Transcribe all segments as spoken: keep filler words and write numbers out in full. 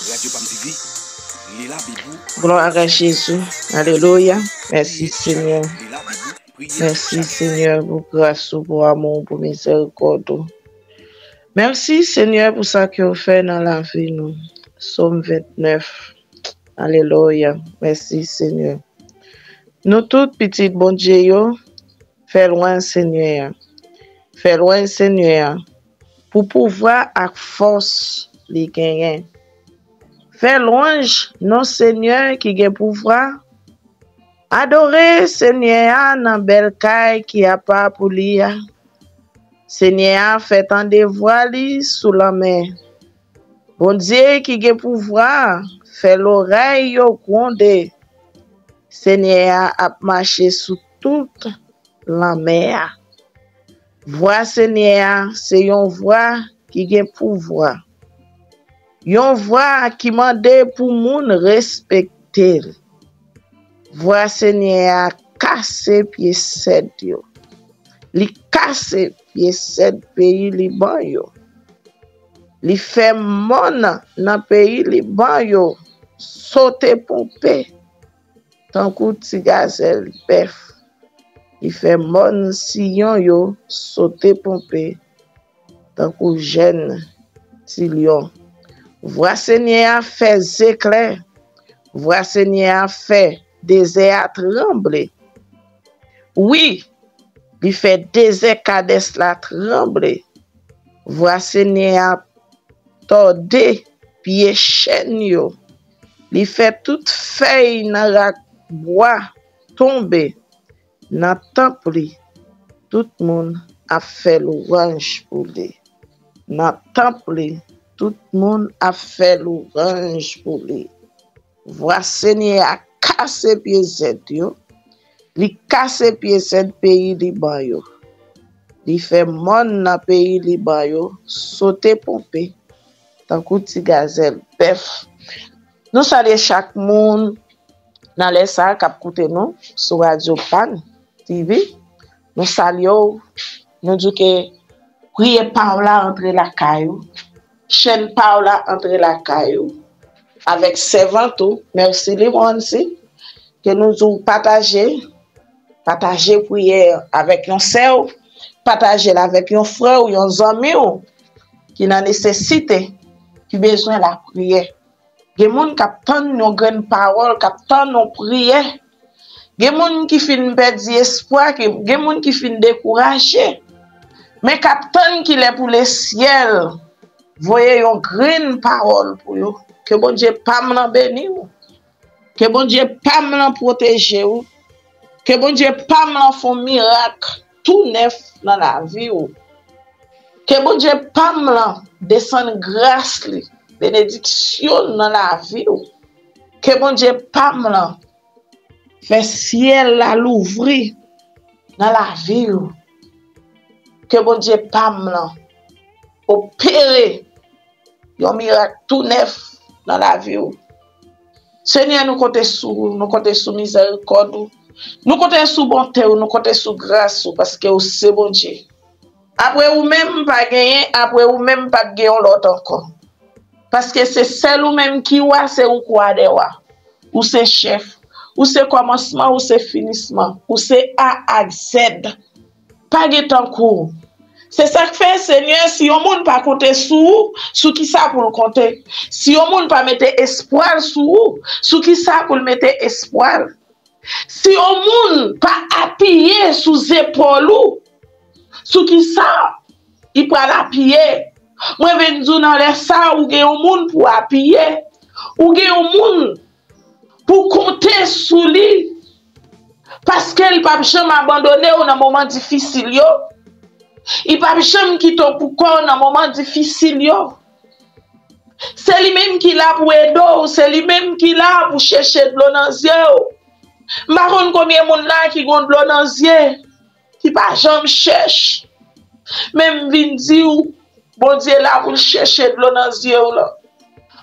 Radyo Pam T V, li la Bib ou. Glwa a Jezi. Alelouya. Mèsi, Senyè. Li la Bib ou. Mèsi, Senyè, pou gras ou, pou amou ou, pou mizèrikòd ou. Mèsi, Senyè, pou sa ke w fè nan lavi nou. Sòm vennèf. Alelouya. Mèsi, Senyè. Nou tout pitit Bondye yo, fè lwanj Senyè a. Fè lwanj Senyè a pou pouvwa ak fòs li genyen. Fè lwanj non Senyè ki gen pouvwa. Adore Senyè a nan bèl kay ki apa pou li a. Senyè a fè tande vwa li sou lanmè. Bondye ki gen pouvwa a fè lorèy yo gwonde. Senyè a ap mache sou tout lanmè a. Vwa Senyè a se yon vwa ki gen pouvwa. Yon vwa ki mande pou moun respekte l. Vwa Senyè a kase pye sèd yo. Li kase pye sèd peyi Liban yo. Li fè mòn nan peyi Liban yo sote ponpe tankou ti gazèl bèf. Li fè mòn Siyon yo sote ponpe tankou jèn ti lyon. Vwa Senyè a fè zeklè. Vwa Senyè a fè dezè a tranble. Wi, li fè dezè Kadès la tranble. Vwa Senyè a tòde pye chèn yo. Li fè tout fèy nan rak bwa tonbe. Nan tanp li, tout moun ap fè lwanj pou li. Nan tanp li, tout moun ap fè lwanj pou li. Vwa Senyè a kase pye zèd yo. Li kase pye zèd peyi Liban yo. Li fè mòn nan peyi Liban yo sote ponpe tankou ti gazèl bèf. Nou salye chak moun nan lè sa a k ap koute nou sou radyo Pam T V. Nou salye w. Nou di w ke priyè pa w la antre lakay ou. Chèn pa w la antre lakay ou. Avèk sèvant ou, Mercy Limonsi, ke nou di w pataje, pataje priyè avèk yon sè w, pataje l avèk yon frè w, yon zanmi w ki nan nesesite, ki bezwen lapriyè. Gen moun k ap tann yon grenn pawòl, k ap tann yon priyè. Gen moun ki fin pèdi espwa, ki, gen moun ki fin dekouraje. Men k ap tann kilè pou lesyèl voye yon grenn pawòl pou yo. Ke Bondye pa m nan beni w. Ke Bondye pa m nan pwoteje w. Ke Bondye pa m nan fè yon mirak tou nèf nan lavi w. Ke Bondye pa m lan desann gras li, benediksyon l nan lavi w. Ke Bondye pa m lan fè syèl la louvri nan lavi w. Ke Bondye pa m lan opere yon mirak tou nèf nan lavi w. Senyè, nou konte sou ou, nou konte sou mizèrikòd ou, nou konte sou bonte w, nou konte sou gras ou, paske w se Bondye. Apre ou menm, pa genyen, apre ou menm, p ap gen yon lòt ankò. Paske se sèl ou menm ki wa, se ou k wa dè wa. Ou se chèf, ou se kòmansman, ou se finisman, ou se A ak Z. Pa gen tankou w. Se sa k fè, Senyè, si yon moun pa konte sou ou, sou ki sa pou l konte? Si yon moun pa mete espwa l sou ou, sou ki sa pou l mete espwa l? Si yon moun pa apiye sou zepòl ou, sou ki sa li pral apiye? Mwen vin di w nan lè sa a, ou gen yon moun pou w apiye. Ou gen yon moun pou w konte sou li. Paske li p ap janm abandone w nan moman difisil yo. Li p ap janm kite w pou kò w nan moman difisil yo. Se li menm ki la pou ede w, se li menm ki la pou chèche dlo nan zye w. M pa konn konbyen moun la ki gon dlo nan zye, ki pa janm chèch. Men m vin di w, Bondye la pou l chèche dlo nan zye w lan.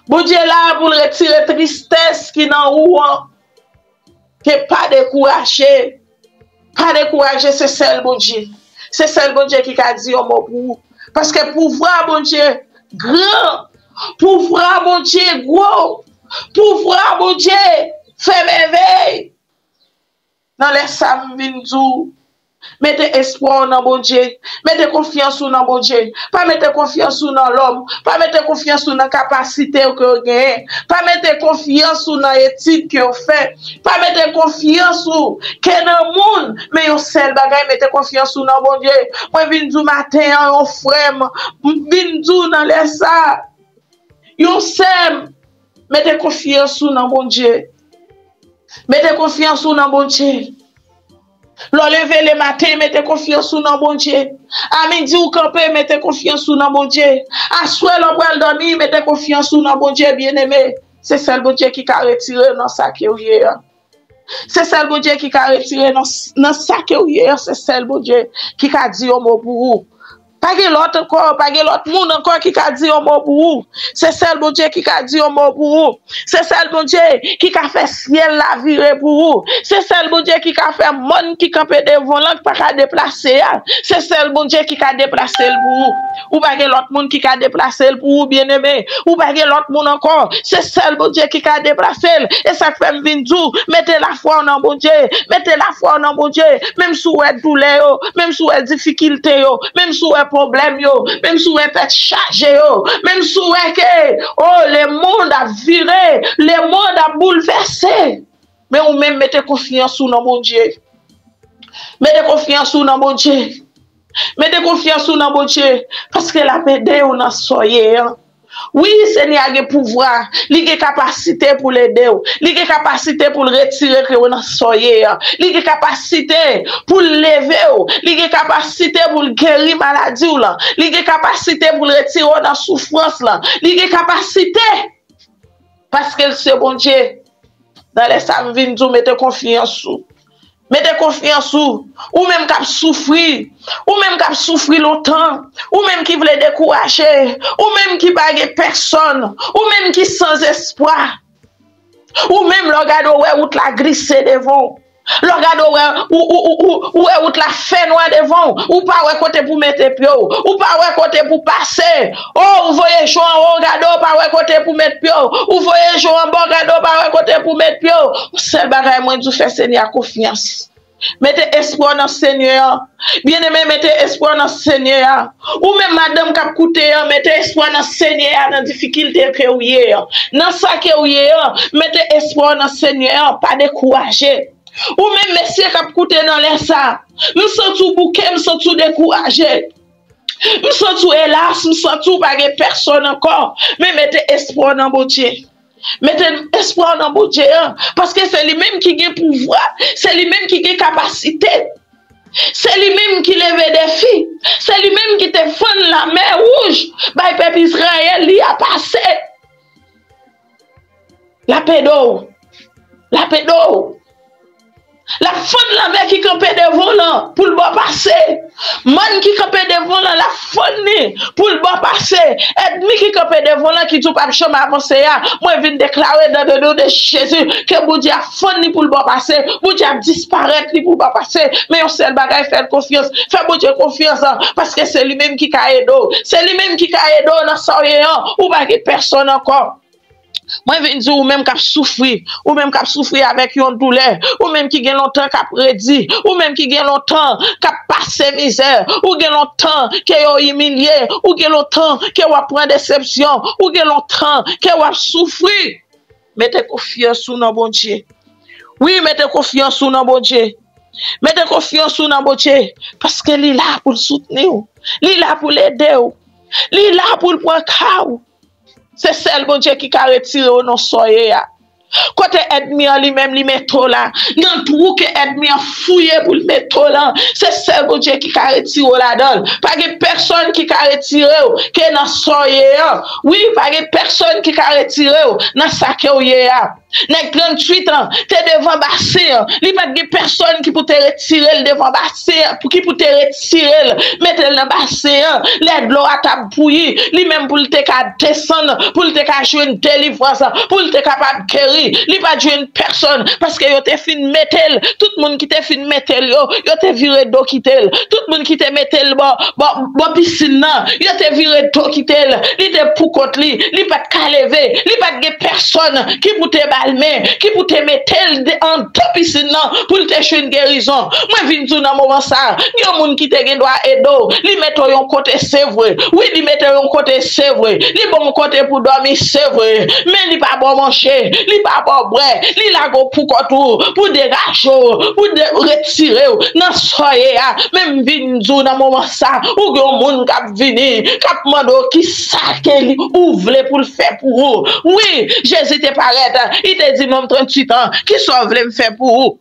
Bondye la pou l retire tristès ki nan ou an. Ke pa dekouraje. Pa dekouraje, se sèl Bondye. Se sèl Bondye ki ka di yon mo pou ou. Paske pouvwa Bondye gran. Pouvwa Bondye gwo. Pouvwa Bondye fè mèvèy. Nan lè sa, m vin di w, mete espwa w nan Bondye. Mete konfyans ou nan Bondye. Pa mete konfyans ou nan lòm. Pa mete konfyans ou nan kapasite ke w genyen. Pa mete konfyans ou nan etid ke w fè. Pa mete konfyans ou ke nan moun. Men yon sèl bagay, mete konfyans ou nan Bondye. Mwen vin di w maten an, yon frè m, m vin di w nan lè sa, yon sè m, mete konfyans ou nan Bondye. Mete konfyans ou nan Bondye. Lè w leve lematen, mete konfyans ou nan Bondye. A midi w kanpe, mete konfyans ou nan Bondye. Aswè lè w pral dòmi, mete konfyans ou nan Bondye, byeneme. Se sèl Bondye ki ka retire w nan sa ke w ye a. Se sèl Bondye ki ka retire nan, nan sa ke w ye a. Se sèl Bondye ki ka di yon mo pou ou. Pa gen lòt ankò, pa gen lòt moun ankò ki ka di yon mo pou ou. Se sèl Bondye ki ka di yon mo pou ou. Se sèl Bondye ki ka fè syèl la vire pou ou. Se sèl Bondye ki ka fè mòn ki kanpe devan w lan ki pa ka deplase a. Se sèl Bondye ki ka deplase l pou ou. Ou pa gen lòt moun ki ka deplase l pou ou, byeneme. Ou pa gen lòt moun ankò. Se sèl Bondye ki ka deplase l. E sa k fè m vin di w, mete lafwa w nan Bondye. Mete lafwa w nan Bondye. Menm si w wè doulè yo, menm si w wè difikilte yo, menm si w wè pwoblèm yo, menm si w wè tèt chaje yo, menm si w wè ke, oh, le monde ap vire, le monde ap boulvèse. Men ou menm, mete konfyans ou nan Bondye. Mete konfyans ou nan Bondye. Mete konfyans ou nan Bondye, paske l ap ede w nan sa w ye an. Wi, Senyè a gen pouvwa, li gen kapasite pou l ede w, li gen kapasite pou l retire ke w nan sa w ye an, li gen kapasite pou l leve w, li gen kapasite pou l geri maladi w lan, li gen kapasite pou l retire w nan soufrans lan, li gen kapasite, paske l se Bondye. Nan lè sa, m vin di w, mete konfyans ou. Mete konfyans ou. Ou menm k ap soufri. Ou menm k ap soufri lontan. Ou menm ki vle dekouraje. Ou menm ki pa gen pèsonn. Ou menm ki san espwa. Ou menm, lè w gade, w wè wout la glise devan w. Lè w gade, w wè, ou, ou, ou, ou, ou wè wout la fè nwa devan w. Ou pa wè kote pou mete pye w. Ou pa wè kote pou pase. O, ou voye je w anwo, w gade, w pa wè kote pou met pye w. Ou voye je w anba, w gade, w pa wè kote pou met pye w. Yon sèl bagay mwen di w, fè Senyè a konfyans. Mete espwa w nan Senyè a. Byeneme, mete espwa w nan Senyè a. Ou menm madanm k ap koute an, mete espwa w nan Senyè a, nan difikilte ke w ye an. Nan sa ke w ye an, mete espwa w nan Senyè a, pa dekouraje. Ou menm mesye k ap koute nan lè sa, m santi w bouke, m santi w dekouraje. M santi w elas, m santi w pa gen pèsonn ankò. Men mete espwa w nan Bondye. Mete espwa w nan Bondye an, paske se li menm ki gen pouvwa, se li menm ki gen kapasite. Se li menm ki leve defi. Se li menm ki te fann Lamè Wouj bay pèp Izrayèl li a pase. L ap ede w. L ap ede w. L ap fann lamè ki kanpe devan w lan pou l ba w pase. Mòn ki kanpe devan w lan, l ap fann li pou l ba w pase. Ènmi ki kanpe devan w lan ki di w p ap janm avanse a, mwen vin deklare dans le nom de Jésus ke Bondye ap fann li pou l ba w pase. Bondye ap disparèt li pou l ba w pase. Men yon sèl bagay, fè l konfyans. Fè Bondye konfyans, paske se li menm ki ka ede w. Se li menm ki ka ede w nan sa w ye an. Ou pa gen pèsonn ankò. Mwen vin di w, ou menm k ap soufri, ou menm k ap soufri avèk yon doulè, ou menm ki gen lontan k ap redi, ou menm ki gen lontan k ap pase mizè, ou gen lontan ke yo imilye, ou gen lontan ke w ap pran desepsyon, ou gen lontan ke w ap soufri. Mete konfyans ou nan Bondye. Wi, mete konfyans ou nan Bondye. Mete konfyans ou nan Bondye, paske li la pou l soutni w. Li la pou l ede w. Li la pou l pran ka w. Se sèl Bondye ki ka retire w nan sa w ye a. Kote ènmi an li menm li mete w la, nan twou ke ènmi an fouye pou l mete w lan, se sèl Bondye ki ka retire w ladan l. Pa gen pèsonn ki ka retire w ke nan sa w ye an. Wi, pa gen pèsonn ki ka retire w nan sa ke w ye a. Nèg tranntuit an te devan basen an. Li pa t gen pèsonn ki pou te retire l devan basen an, pou ki pou te retire l, mete l nan basen an. Lè dlo a t ap bouyi, li menm pou l te ka desann, pou l te ka jwenn delivrans, pou l te kapab geri. Li pa t jwenn pèsonn, paske yo te fin mete l, tout moun ki te fin mete l yo, yo te vire do kite l. Tout moun ki te mete l bò, bò, bò pisin nan, yo te vire do kite l. Li te pou kont li, li pa t ka leve, li pa t gen pèsonn ki pou te ba l men, ki pou te mete l de-, andan pisin nan pou l te jwenn gerizon. Mwen vin di w nan moman sa, gen yon moun ki te gen dwa ede w, li mete w yon kote, se vre. Wi, li mete w yon kote, se vre. Li ba w yon kote pou dòmi, se vre. Men li pa ba w manje, li pa ba w bwè, li lage w pou kont ou, pou degaje w, pou de-, retire w nan sa w ye a. Men m vin di w nan moman sa, ou gen yon moun k ap vini, k ap mande w ki sa ke li, ou vle pou l fè pou ou. Wi, Jezi te parèt, li te di nonm tranntuit an, ki sa w vle m fè pou ou?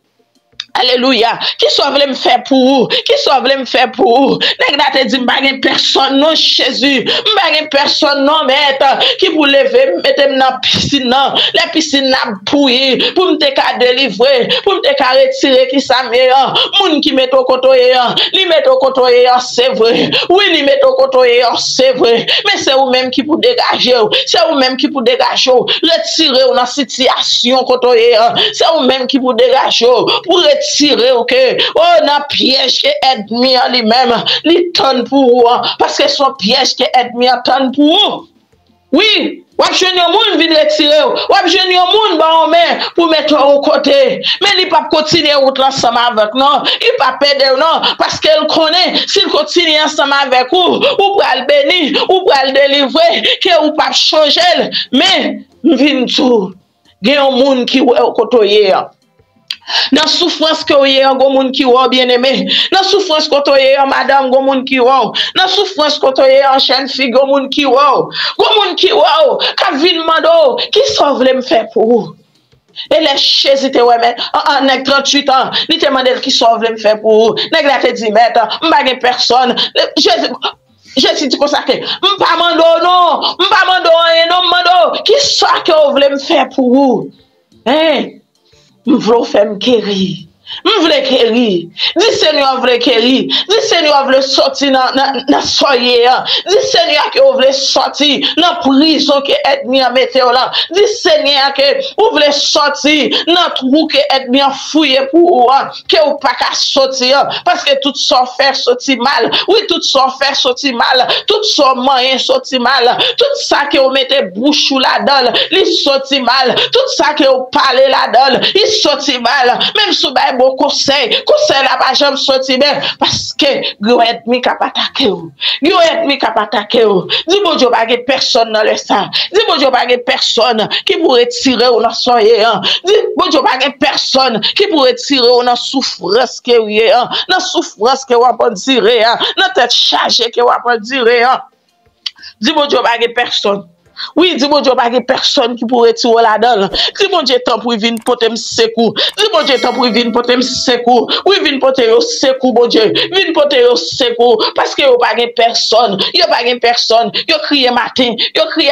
Alelouya. Ki sa w vle m fè pou ou? Ki sa w vle m fè pou ou? Nèg la te di, m pa gen pèsonn non, Jezi. M pa gen pèsonn non, mèt, ki pou leve m, mete m nan pisin nan. Lè pisin nan ap bouyi, pou m te ka delivre, pou m te ka retire ki sa m ye an. Moun ki mete w kote w ye an, li mete w kote w ye an, se vre. Wi, li mete w kote w ye an, se vre. Men se ou menm ki pou degaje w. Se ou menm ki pou degaje w. Retire w nan sitiyasyon kote w ye an. Se ou menm ki pou degaje w. Pou retire w ke, o, nan pyèj ke ènmi an li menm, li tann pou ou an. Paske se yon pyèj ke ènmi an tann pou ou. Wi, w ap jwenn yon moun vin retire w. W ap jwenn yon moun ba w men pou mete w yon kote. Men li p ap kontinye wout la ansanm avèk non. Li p ap ede w non. Paske l konnen, si l kontinye ansanm avèk ou, ou pral beni, ou pral delivre, ke ou p ap chanje l. Men, m vin di w, gen yon moun ki wè w kote w ye an. Nan soufrans ke w ye an, gon moun ki wè w, byeneme. Nan soufrans kote w ye an, madanm, gon moun ki wè w. Nan soufrans kote w ye an, jèn fi, gon moun ki wè w. Gon moun ki wè w, k ap vin mande w, ki sa w vle m fè pou ou? E lè Jezi te wè, men, an, an, nèg tranntuit an, li te mande l, ki sa w vle m fè pou ou? Nèg la te di, mèt, m pa gen pèsonn. Jezi, Jezi di konsa ke, m pa mande w non, m pa mande w anyen non, m mande w, ki sa ke w vle m fè pou ou? Hein? M vle w fè m geri. M vle geri. Di Senyè w vle geri. Di Senyè w vle soti nan, nan, nan sa w ye an. Di Senyè ke w vle soti nan prizon ke ènmi an mete w lan. Di Senyè ke ou vle soti nan twou ke ènmi an fouye pou ou an, ke ou pa ka soti an. Paske tout sa w fè soti mal. Wi, tout sa w fè soti mal. Tout sa w manyen soti mal. Tout sa ke w mete bouch ou ladan l, li soti mal. Tout sa ke w pale ladan l, li soti mal. Menm si w bay bon konsèy, konsèy la pa janm soti byen. Paske gen yon ènmi k ap atake w. Gen yon ènmi k ap atake w. Di Bondye w pa gen pèsonn nan lè sa. Di Bondye w pa gen pèsonn ki pou retire w nan sa w ye an. Di Bondye w pa gen pèsonn ki pou retire w nan soufrans ke w ye an. Nan soufrans ke w ap andire an. Nan tèt chaje ke w ap andire an. Di Bondye w pa gen pèsonn. Wi, di Bondye w pa gen pèsonn ki pou retire w ladan l. Di Bondye, tanpri, vin pote m sekou. Di Bondye, tanpri, vin pote m sekou. Wi, vin pote yo sekou, Bondye. Vin pote yo sekou. Paske yo pa gen pèsonn. Yo pa gen pèsonn. Yo kriye maten. Yo kriye